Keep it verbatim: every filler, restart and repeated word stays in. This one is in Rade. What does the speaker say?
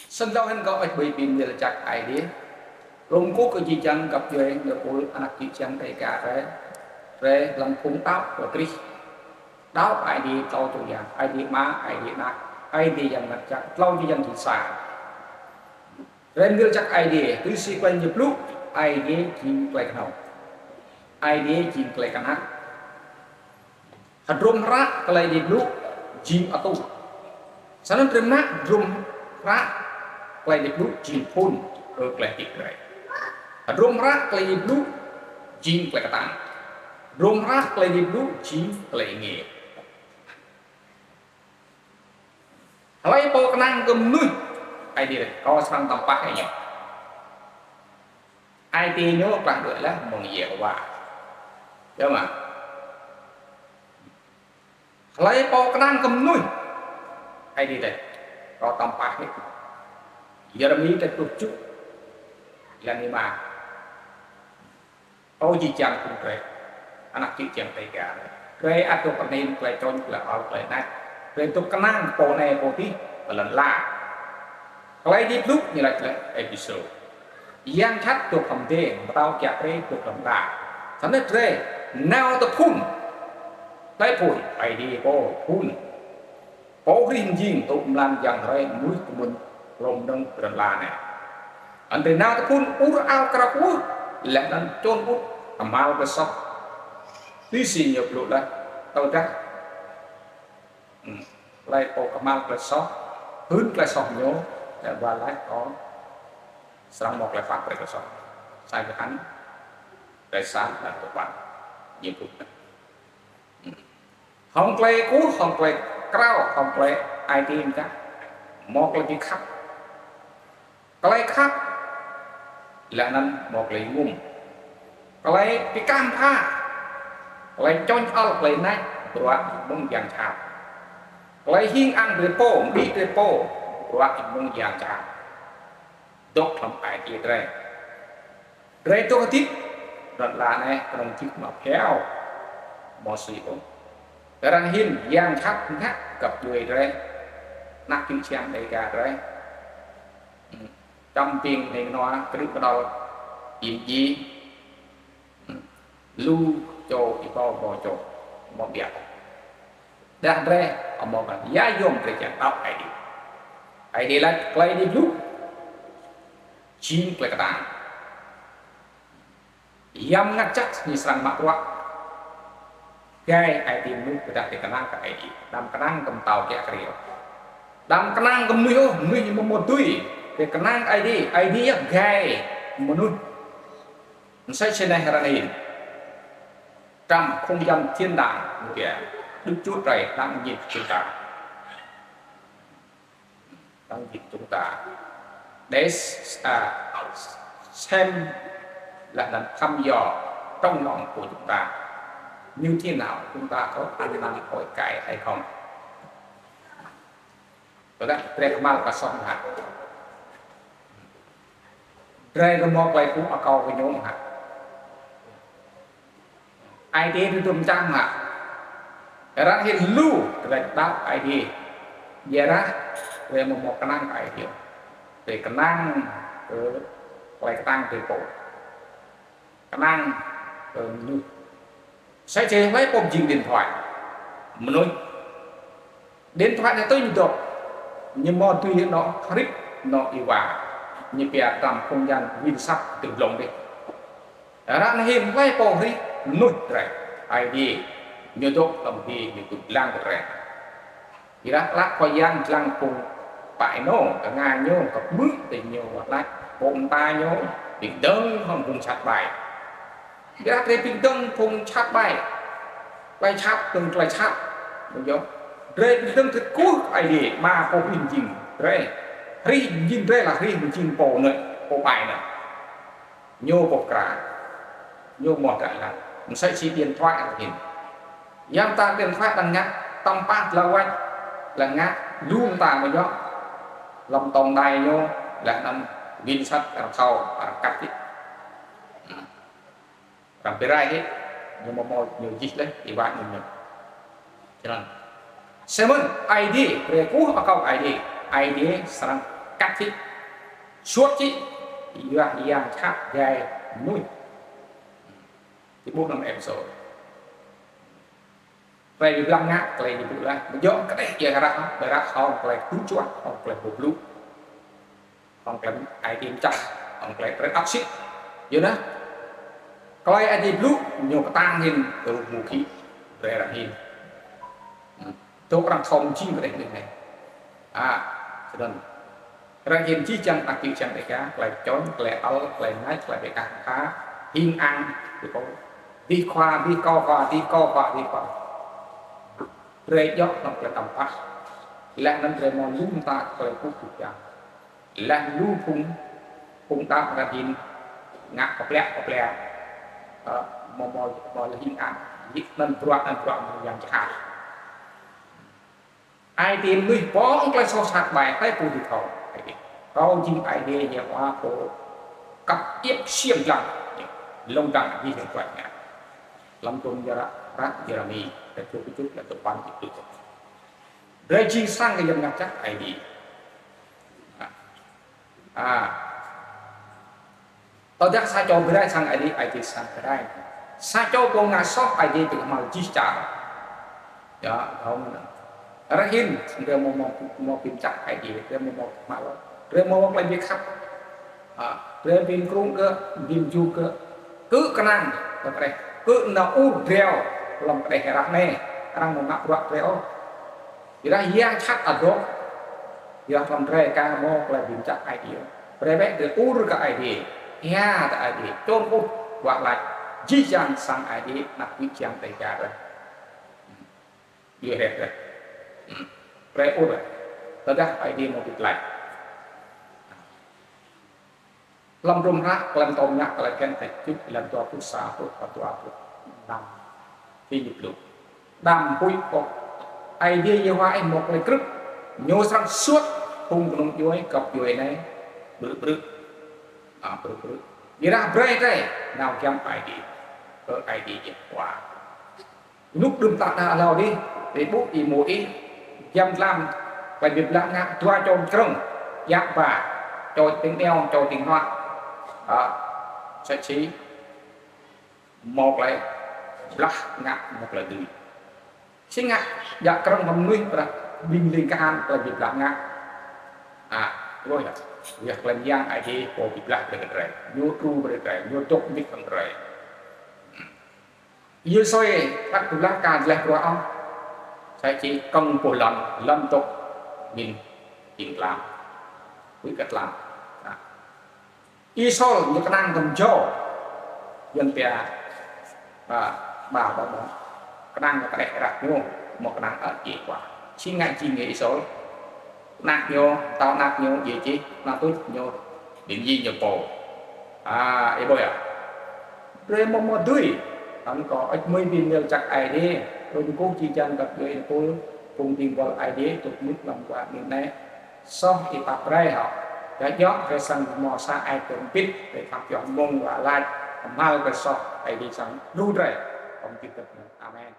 Snăn dôk hĭn kâo ăt ƀuh bi mni lač jăk Aê Diê. Lŏ kkuh kơ jih jang găp djuê, găp ƀuôn anak čư̆ čhiăng Dêga drei. Drei hlăm phung đăo kơ Krist. Đăo Aê Diê tlâo čô yang, Aê Diê Ama, Aê Diê Anak, Aê Diê Yang Mngăt Jăk, tlâo čô yang jing sa. Drei mni lač jăk Aê Diê, tui si klei ñu blŭ, Aê Diê jing klei knhâo. Aê Diê jing klei knhăk. Hdruôm hră klei Aê Diê blŭ jing atŭ. Snăn drei mă hdruôm hră klei Aê Diê blŭ jing phŭn kơ klei hdĭp drei. Hdruôm hră klei Aê Diê blŭ jing klei ktang. Hdruôm hră klei Aê Diê blŭ jing klei êngiê. Hlei pô knang kơ mnuih, Aê Diê kâo srăng tăm pah kơ ñu. Ai tiê ñu klah đuĕ leh mơ̆ng Yêhôwa. Yơh mă. Hlei pô knang kơ mnuih, Aê Diê lač, kâo tăm pah hĕ. Yêrêmi kdrêč pluh kjuh, êlan êma. Ơ jih jang phung drei, anak čư̆ čhiăng Dêga. Drei ăt dôk hnĭn klei čŏng, klei ăl, klei nač. Drei dôk knang pô anei pô dih, lăn ala. Klei Aê Diê blŭ ñu lač leh Êphêsô. Yang jhat dôk hlăm dê, mtao kiă kriê dôk hlăm đa. Snăn drei nao tơ phŭn. Klei phŭn, Aê Diê pô phŭn. Pô hrih mjing tŭ mlan yang hruê mnuih kmŭn hlŏng dơ̆ng lăn ala anei. Anăn drei nao tơ phŭn ur ao krao kơ ur, leh anăn čuôn ƀŭt kmhal klei soh. Tui si ñu blŭ leh, tơdah Hmm. Hlei pô kmhal klei soh, hưn klei soh ñu, leh wah lač kâo srăng mâo klei pap brei klei soh. Sa Yôhan, klei sa, leh dua păn. Ñu blŭ anăn. Hmm. Hŏng klei kkuh, hŏng klei krao, hŏng klei ai tiê mta. Mâo klei bi khăp. Klei khăp, leh anăn mâo klei ngŭm. Klei bi kah mbha, klei čŏng ăl, klei nač, bruă mơ̆ng yang jhat. Klei hing ang drei pô, mđĭ drei pô, bruă mơ̆ng yang jhat. Dôk hlăm ai tiê drei. Drei dôk hdĭp, lăn ala anei knŏng jih mă bhiâo, mâo si ôh. Arăng hĭn yang jhat ngă găp djuê drei, anak čư̆ čhiăng Dêga drei. Hmm. Čăm ping hnei nua, krư̆ kđăl, im ji. Hmm. Lu čô êbâo êbâo čô, mâo biă. Dah drei, amâo mâo ya yuôm drei čiăng đăo Aê Diê. Aê Diê lač klei Aê Diê blŭ jing klei ktang. Yang Mngăt Jăk ñu srăng mă bruă. Gai ai tiê mnuih tơdah drei knang kơ Aê Diê. Đăm knang kơ mtao kiă kriê. Đăm knang kơ mnuih ôh, mnuih ñu amâo mâo dưi. Drei knang kơ Aê Diê, Aê Diê yơh gai mnuih. Msĕ si anei arăng hĭn. Trong không gian thiên đàng, ñu pia, Đức Chúa Trời đang nhìn chúng ta. Đang nhìn chúng ta. Để, à, xem là đang thăm dò trong lòng của chúng ta như thế nào, chúng ta có ăn năn hối cải hay không. Tơdah drei kmhal klei soh ngă. Drei kmhal klei kkuh akâo kơ ñu ngă. Ai tiê drei dŭm čang ngă. Arăng hĭn lu, drei đăo Aê Diê. Ƀiădah, drei amâo mâo knang kơ Aê Diê. Drei knang kơ klei ktang drei pô. Knang kơ mnuih. Msĕ si hlei pô jing điện thoại. Mnuih. Điện thoại anei tui ñu dôk. Ñu mâo dưi anôk hrip, anôk êwa. Ñu pia trong không gian win sat dơ̆ng blŏng dih. Arăng hĭn hlei pô hrih mnuih drei. Aê Diê. Ñu dôk hlăm dih ñu dôk dlăng kơ drei. Ƀiădah klă Khua Yang dlăng phung pă ênô, knga ñu, kpmư̆ ti ñu wah lač, phung mta ñu, bi kdơ̆ng hŏng phung jhat ƀai. Ƀiădah drei bi kdơ̆ng phung jhat ƀai. Klei jhat, dơ̆ng klei jhat. Mâo yơh. Drei bi kdơ̆ng ti kkuh Aê Diê, Ama pô hrih mjing drei. Hrih mjing drei lač hrih mjing pô anei, pô ƀai anei. Ñu pô mkra. Ñu mâo dah lăng. Msĕ si điện thoại arăng hĭn. Yang ta điện thoại arăng ngă, tăm pah dlao wač, leh ngă, lu mta mâo ñu. Hlăm tông đài ñu, leh anăn win sat arăng thâo, arăng kăt dih. Arăng bi rai hĕ, ñu mâo mâo ñu jih leh, êwa ñu ñu. Snăn. Snăn, Aê Diê, drei kkuh akâo Aê Diê, Aê Diê srăng Kăt si, suôt si, yua yang čhat jai mnuih. Ti ƀuh năm Êphêsô. Klei bi blang ngă, klei bi blŭ lah. Mjŏ kđeh ya hrah, ƀiădah hŏng klei kčuat, hŏng klei bi blŭ. Hŏng klei ai tiê mčah, hŏng klei trei ăt sĭt. Yua anăn, klei ai tiê blŭ, ñu ktang hĭn, tơ bu khĭ, brei arăng hĭn. Dôk arăng thâo mjing kđeh anei. A, snăn. Arăng hĭn jih jang anak čô čiăng đei ka, klei čŏng, klei ăl, klei nač, klei bi kah ka, hing ang, bi kâo. Bi khua, bi kâo khua, bi kâo khua, bi khua. Brei djŏ hŏng klei tăm pah. Leh anăn brei mâo lu mta klei kkuh kơ Yang. Leh lu phung, phung đăo arăng hĭn ngă kplĕ kplĕ. Ơ, mâo, mâo, mâo leh hing ang. Yit anăn bruă, anăn bruă mơ̆ng yang jhat. Ai tiê mnuih pŏng klei soh sat ƀai, hlei pô dưi thâo. Kâo jing Aê Diê Yêhôwa pô kăp iêp siam dlăng, lông dlăng jih jang klei ngă. Hlăm hdruôm hră, hră Yêrêmi, kdrêč kjuh, kdrêč dua păn, kdrêč dua păn. Drei jing sang kơ Yang Mngăt Jăk Aê Diê. A. Tơdah sa čô brei sang Aê Diê, Aê Diê sang brei. Sa čô pô ngă soh, Aê Diê bi kmhal jih čar. Ya, thâo mơ̆n. Arăng hĭn, drei mâo, mâo, mâo bi mčah Aê Diê, drei mâo, mâo kmhal. Drei mâo klei bi khăp. A, drei bi mkrŭng kơ, bi mjŭ kơ. Kơ knang, kơ kđeh. Kơ nao ur driâo, hlăm kđeh hrah anei. Arăng mâo ngă bruă driâo. Ƀiădah yang čhat adôk, ya hlăm drei ka mâo klei bi mčah Aê Diê. Brei bĕ drei ur kơ Aê Diê, hia kơ Aê Diê, čŏng ƀuh wah lač, jih jang sang Aê Diê, anak čô čiăng đei ka drei. Yua hĕ drei. Brei ur, tơdah Aê Diê mâo bi lač. Hlăm hdruôm hră Klei Mtô Mñă Klei Bhiăn kdrêč kjuh, êlan dua pluh sa truh kơ dua pluh năm. Ti ñu blŭ. Đăm huĭ ôh. Aê Diê Yêhôwa ih mâo klei krư̆. Ñu srăng suôt phung knŏng djuê, găp djuê anei. Brư̆ brư̆. A, brư̆ brư̆. Ƀiădah brei drei nao giăm Aê Diê. Kơ Aê Diê Yêhôwa. Ênuk đưm tah đa hlâo dih, drei ƀuh Y-Môis giăm dlăm klei bi blah ngă dua čô mčrơ̆ng, ya ba, čô tĭng êngiê, čô tĭng hnuă. A, msĕ si mâo klei blah ngă mâo klei dưi. Si ngă, ya krơ̆ng mnuih prăk ƀĭng lĭng kahan klei bi blah ngă. A, ƀuh ya, ya klei myang Aê Diê pô bi blah brei kơ drei, ñu đru brei drei, ñu dôk mbĭt hŏng drei. Yêsu ăt bi blah ka dleh bruă ôh. Sa čô kơ̆ng pô lăn, lăn dôk mĭn jing tlam. Huĭ kơ tlam. Nah. Y-Sôl ñu knang kơ mjâo. Yuăn pia, a, ba, ba, ba. Knang kơ kđeh hrah ñu, mâo knang ăt jih kwah. Si ngă jing Y-Sôl. Anak ñu, tâo anak ñu, djiê čih, anak tuč ñu, ƀĭng jing ñu pô. A, ih ƀuh ya. Drei mâo mâo dưi, tăn kơ ăt mui bi mil čăk Aê Diê, rŭng kŭ či jan găp djuê êpul, phung dĭng buăl Aê Diê, tŭk mŭt hlăm dua mil anei, soh ih pap brei hŏ. Djŏ djŏ drei srăng mâo sa ai tiê mbĭt, drei khăp yơh mơ̆ng wah lač, kmhal kơ soh Aê Diê srăng đru drei, kơ mjưh dăp anăn. Amen.